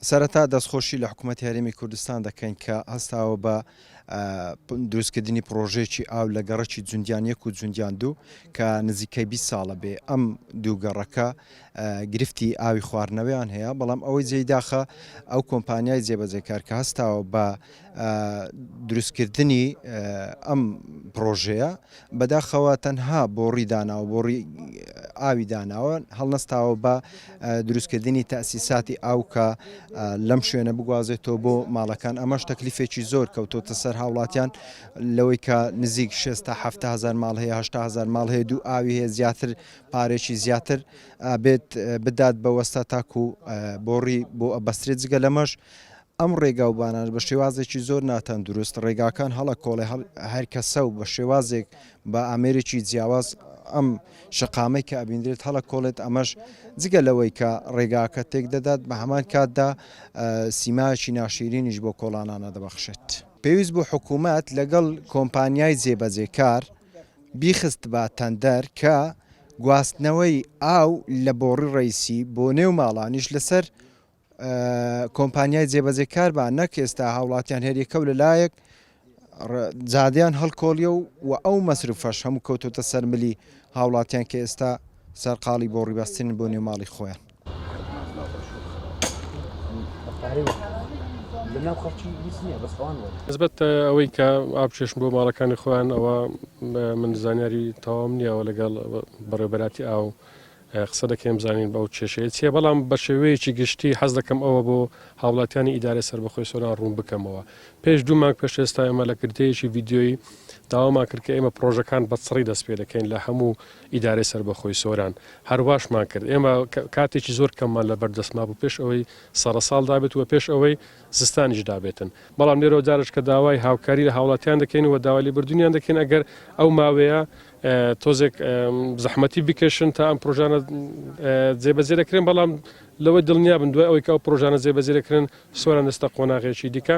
سەرەتا دەستخۆشی لە حکوومەتی هەرێمی کوردستان دەکەین کە هەستاوە بە دروستکردنی پڕۆژەیەکی ئاو لە گەڕەکی جوندیان یەک و جوندیان دوو کە نزیکەی 20 ساڵە بێ ئەم دوو گەڕەکە گرفتی ئاوی خواردنەوەیان هەیە بەڵام ئەوەی جێی داخە ئەو کۆمپانیای جێبەجێکار کە هەستاوە بە دروستکردنی ئەم پڕۆژەیە بەداخەوە تەنها بۆڕی داناوە بۆڕی ئاوی داناوە هەڵنەستاوە بە دروستکردنی تەسیساتی ئاو کە لەم شوێنە بگوازێتەوە بۆ ماڵەکان ئەمەش تەکلیفێکی زۆر کەوتۆتە سەر هاوڵاتیان لەوەی کە نزیک 6 تا هزار ماڵ هەیە هزار ماڵ هەیە دوو ئاوی هەیە زیاتر پارێکی زیاتر بێت بدات بە وەستا تاکو بۆڕی بۆ ئەبەسترێت جگە لەمەش ئەم ڕێگاوبانانە بە شێوازێکی زۆر ناتەندروست ڕێگاکان هەڵەکۆڵێ هەر کەسە و بە شێوازێک بە ئامێرێکی جیاواز ئەم شەقامەی کە ئەبیندرێت هەڵەکۆڵێت ئەمەش جگە لەوەی کە ڕێگاکە تێک دەدات بە هەمان کاتدا سیمایەکی ناشیرینیش بۆ کۆڵانانە دەبەخشێت. پێویست بوو حکوومەت لەگەڵ کۆمپانیای جێبەجێکار بیخستبا تەندەر کە گواستنەوەی ئاو لە بۆڕی ڕەیسی بۆ نێو ماڵانیش لەسەر کۆمپانیای جێبەجێکار با نەک ئێستا هاوڵاتیان هەریەکە و لەلایەک جادیان هەڵکۆڵیە و و ئەو مەسروفەش هەموو کەوتۆتە سەر ملی هاوڵاتیان کە ئێستا سەرقاڵی بۆ ڕیبەستن بۆ نێو ماڵی خۆیان. نسبەت ئەوەی کە ئاو بکێشن بۆ ماڵەکانی خۆیان ئەوە من زانیاری تەواوم نییە لەگەڵ بەڕێوەبەراتی ئاو قسە دەکەین بزانین ئەو کێشەیە چییە، بەڵام بە شێوەیەکی گشتی حەز دەکەم ئەوە بۆ هاوڵاتیانی ئیدارەی سەربەخۆی سۆران ڕوون بکەمەوە. پێش دوو مانگ پێش ئێستا ئێمە لە گرتەیەکی ڤیدیۆیی داوامان کرد کە ئێمە پڕۆژەکان بە چڕی دەست پێ دەکەین لە هەموو ئیدارەی سەربەخۆی سۆران. هەر واشمان کرد. ئێمە کاتێکی زۆر کەممان لەبەر دەست مابوو پێش ئەوەی سەرەساڵ دابێت و پێش ئەوەی زستانیش دابێتن. بەڵام لێرەوە جارێک کە داوای هاوکاری لە هاوڵاتیان دەکەین و داوای لێبوردنیان دەکەین ئەگەر ئەو ماوەیە تۆزێک زەحمەتی بکێشن تا ئەم پرۆژانە جێبەجێ دەکرێن بەڵام لەوەی دڵنیا بن دوای ئەوەی کە ئەو پرۆژانە جێبەجێ دەکرێن سۆران دەستە قۆناغێکی دیکە.